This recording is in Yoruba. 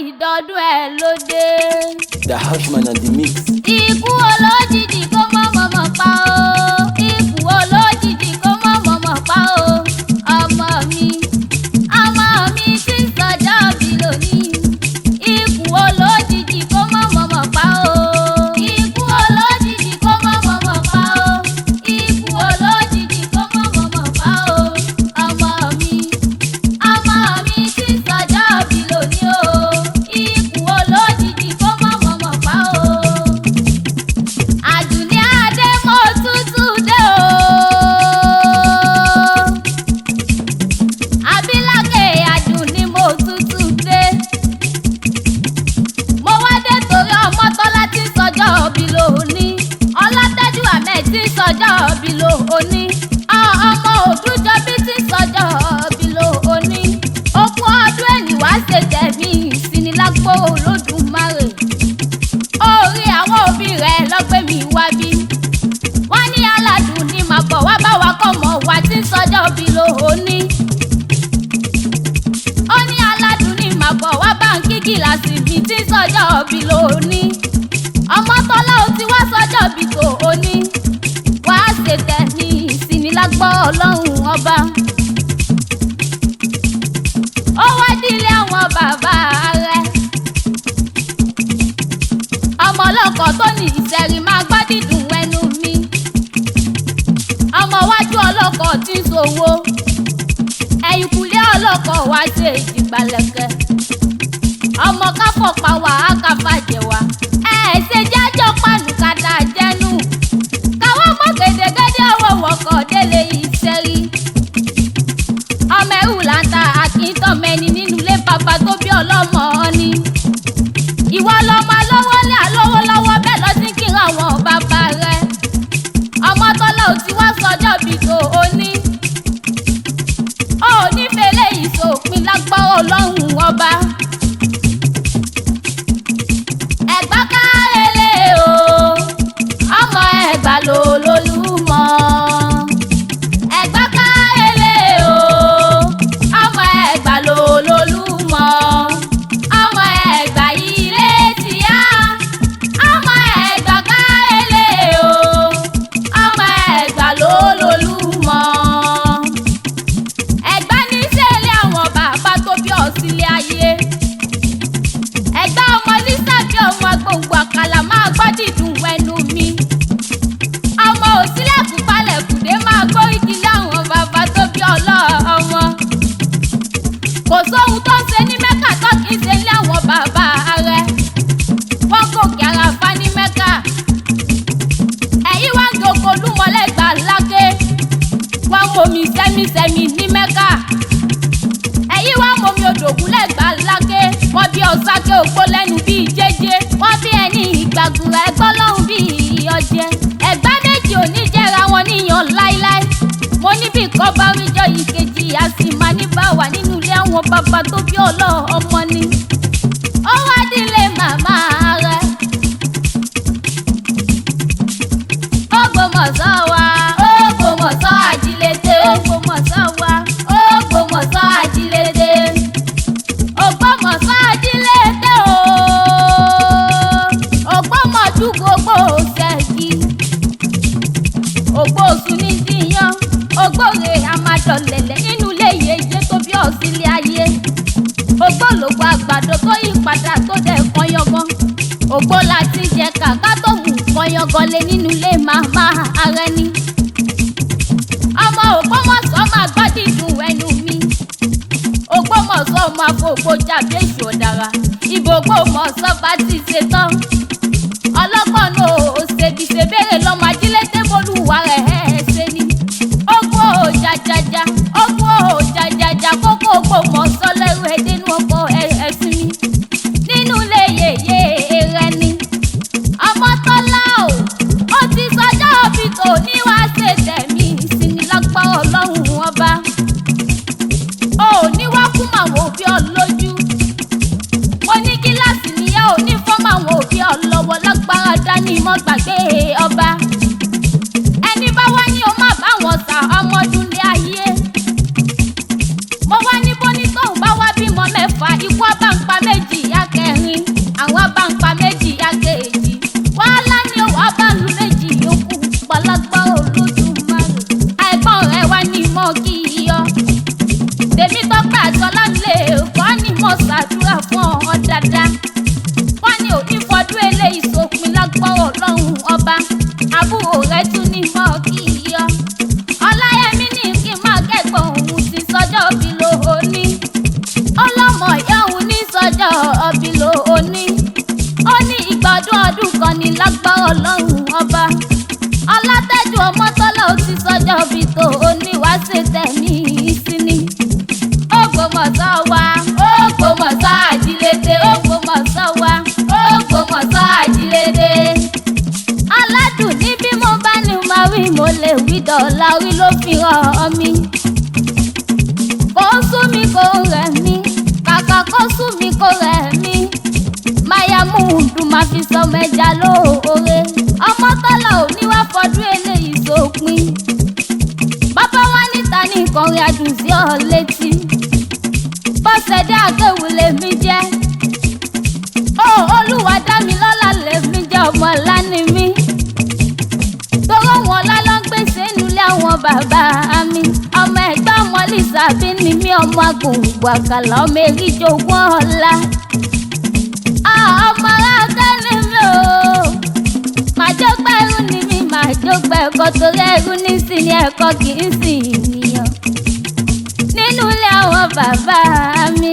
Ìdọ́dún ẹ̀ lóde. The Hushman and the Mix. Ikú olójijì kó má mọ̀mọ̀ pa o. Ikú olójijì kó má mọ̀mọ̀ pa o. Ọmọ mi, ọmọ mi tí ń sọjọ́ bí lónìí. Ikú olójijì kó má mọ̀mọ̀ pa o. Ikú olójijì kó má mọ̀mọ̀ pa o. Ikú olójijì kó má mọ̀mọ̀ pa o. Ọmọ mi, ọmọ mi tí ń sọjọ́ bí lónìí o. Ikú olójijì kó má mọ̀mọ̀ pa o. Àdùnní Adé mo tútù dé o. Abilákè Àdùnní mo tútù dé. Mo wá dé torí Ọmọ́tọ́lá tí ń sọjọ́ òbí lónìí. Ọlátẹ́jú Ahmed tí ń sọjọ́ òbí lónìí. Ọmọ Òdújọbí tí ń sọjọ́ òbí lónìí. Okun ọdún èyí wá ṣe tẹ̀mí ìsinilágbó Olódùmarè. Orí àwọn òbí rẹ̀ lọ́gbẹ́ mi wá bí. Wọ́n ní aládùn ní màá bọ̀ wá bá wa kọ́ mọ̀ wá tí ń sọjọ́ bí lóní. Ó ní aládùn ní màá bọ̀ wá bá ń kí gíláàsì mi tí ń sọjọ́ bí lóní. Ọmọ́tọ́lá ò ti wá sọjọ́ bí tòní. Wàá ṣe tẹ̀mí ìsinilágbọ́ Ọlọ́run ọba. Ó wá dílé àwọn bàbá rẹ̀, ọmọ ọlọ́kọ̀ tó ní ìṣẹ̀rì máa gbọ́ dídùn ẹnu mi. Ọmọ wájú ọlọ́kọ̀ tí ń ṣòwò, ẹ̀yìnkùlé ọlọ́kọ̀ wá ṣe ìdìgbàlẹ̀kẹ̀. Ọmọ káfọ̀ pa wà á káfà jẹ̀ wá. Ẹ ṣe jájọ́ pàlùkàdà jẹ́nu. Káwọ́ mọ́ gèdègèdè owó wọkọ̀ délé ìṣẹ̀rì. Ọmọ ẹrù là ń ta àkíntàn mẹ́ni nínú ilé bàbá tó bí ọlọ́mọ ni. Ìwọ lọmọ alówó ní alówó lọ́wọ́ bẹ́ẹ̀ lọ sí kíran àwọn bàbá rẹ̀. Ọmọ́tọ́lá ò ti wá sọjọ́ bí tó o ní. Ó ní fẹlẹ́ ìṣòpin lágbára Ọlọ́run ọba. Ẹ̀gbá kárẹ́lẹ̀ o, ọmọ Ẹ̀gbá ló lólùmọ̀. Ẹ̀gbá kárẹ́lẹ̀ o, ọmọ Ẹ̀gbá ló lólùmọ̀. Ọmọ Ẹ̀gbá ilé tíyá, ọmọ Ẹ̀gbá kárẹ́lẹ̀ o, ọmọ Ẹ̀gbá ló lólùmọ̀. Ẹ̀gbá ní sẹ́lẹ̀ àwọn bàbá tó bí ọ sílé ayé. Ẹ̀gbá ọmọ Lísàbí ọmọ agbóngbò àkàlà máa gbọ́ dídùn ẹnu mi. Ọmọ òsílẹ̀kùn palẹ̀kùndé máa gbóríkì láwọn bàbá tó bí ọlọ́ọ̀mọ. Kò sóhun tó ń ṣe ní Mẹ́kà tó kì í ṣe ní àwọn bàbá rẹ̀. Wọ́n gòkè Àràfá ní Mẹ́kà. Ẹ̀yìn wá ń gòkè Olúmọlẹ́gbà láké. Wọ́n momi sẹ́mísẹ́mí ní Mẹ́kà. Ẹ̀yìn wá momi odògúnlẹ̀gbà láké. Wọ́n bí ọ̀sáké ògbó lẹ́nu bíi jẹ́jẹ́. Wọ́n bí ẹni ìgbàgùrà ẹgbọ́n lọ́hùn bíi ọjẹ́. Ẹ̀gbá méjì ò ní jẹ́ra wọn níyàn láíláí. Mo ní bí kọ́ bá ríjọ́ ìkejì a sì máa ní bá wà nínú ilé àwọn bàbá tó bí ọlọ́ ọmọ ni. Ó wá dílé màmá rẹ̀. Ògbómọ̀ṣọ́ wa, Ògbómọ̀ṣọ́ ajílété. Ògbómọ̀ṣọ́ wa, Ògbómọ̀ṣọ́ ajílété. Ògbómọ̀ṣọ́ ajílété o. Ògbómọ̀jú gbogbo ṣẹ́gi. Ògbó oṣù ní díyàn. Ògbóre amadọ̀lẹ̀lẹ̀ nínú ilé yeye tó bí ọ̀sílẹ̀ ayé. Ògbólógbò àgbàdo tó yí padà tó dẹ̀ kọ́yọ́gán. Ògbó la ti jẹ kàkà tó mú kọ́yọ́gán lé nínú ilé màmá ara ẹni. Ọmọ Ògbómọ̀ṣọ́ máa gbọ́ dídùn ẹnu mi. Ògbómọ̀ṣọ́ ọmọ afọ̀gbọ́ jàbí èṣù ọ̀dàrà. Ìbò Ògbómọ̀ṣọ́ bá ti ṣe tán. Ọlọ́gbọ́n náà ò ṣèbìṣèbéèrè lọ́mọ ajílété bolúwa rẹ̀ ẹ̀ ṣe ni. Ogun ò jàjàjà, ogun ò jàjàjà, kókó Ògbómọ̀ṣọ́ lẹ́rù ẹ̀dínú ọkọ̀ ẹ̀sìn mi. Nínú ilé yèyé rẹ ni. Ọmọ́tọ́lá o, ó ti sọjọ́ òbí tò ní wá ṣe tẹ̀mí ìsinmi lágbára Ọlọ́run ọba. Ó ní wá kú màwọn òbí ọ lójú. Mo ní kíláàsì níyà ò ní fọ́mọ àwọn òbí ọ lọ́wọ́ lágbára dání mọ́ gbàgbé ọba. Ẹni bá wá ní o má bá wọn sà ọmọdúnlé ayé. Mo wá ní bónítọ̀hún bá wá bímọ mẹ́fà, ikú ọba ń pa méjì. Ọlọ́run ọba. Àbúrò rẹ̀ tún ní mọ́ kí yọ. Ọláyẹmí ní kí n máa kẹ́kọ̀ọ́ òun ti sọjọ́ bí lóní. Ọlọ́mọ ìyá òun ní sọjọ́ bí lóní. Ó ní ìgbádùn ọdún kan ní lágbára Ọlọ́run ọba. Ọlátẹ́jú Ọmọ́tọ́lá ó ti sọjọ́ bí tó ní wá ṣe tẹ̀mí sí ni. Ògbómọ̀ṣọ́ wa, Ògbómọ̀ṣọ́ àjílété, Ògbómọ̀ṣọ́ wa, Ògbómọ̀ṣọ́ àjílété. Aládùn ní bí mo bá ní máa wí mo lè wí dọ̀la orí ló fi hàn mí. Kò ń sú mi kò ń rẹ̀ mí, kàkà kó sú mi kò rẹ̀ mí. Máyà mú dùn máa fi sọmọ ẹja lóore. Ọmọ́tọ́lá ò ní wá fọdún eléyìí sópin. Bàbá wa níta ní ìkọrin adùn sí ọ létí. Bọ́sẹ̀dé àgẹ̀wò lèmi jẹ́. Ó Olúwa dá mi lọ́lá lèmi jẹ́ ọmọ ọ̀la ni mí. Toró wọn ọlá ló ń gbèsè nílé àwọn bàbá mi. Ọmọ ẹ̀gbọ́n ọmọ Lísàbí ni mí ọmọ agbòǹgbò àkàlà ọmọ eríjogún ọ̀la. Ọmọ aráàlú ni mí o. Màjọ́gbá ẹrú ni mí, màjọ́gbá ẹ̀kọ́ torí ẹrú nísìnyí ẹ̀kọ́ kì í sìn ènìyàn. Nínú ilé àwọn bàbá mi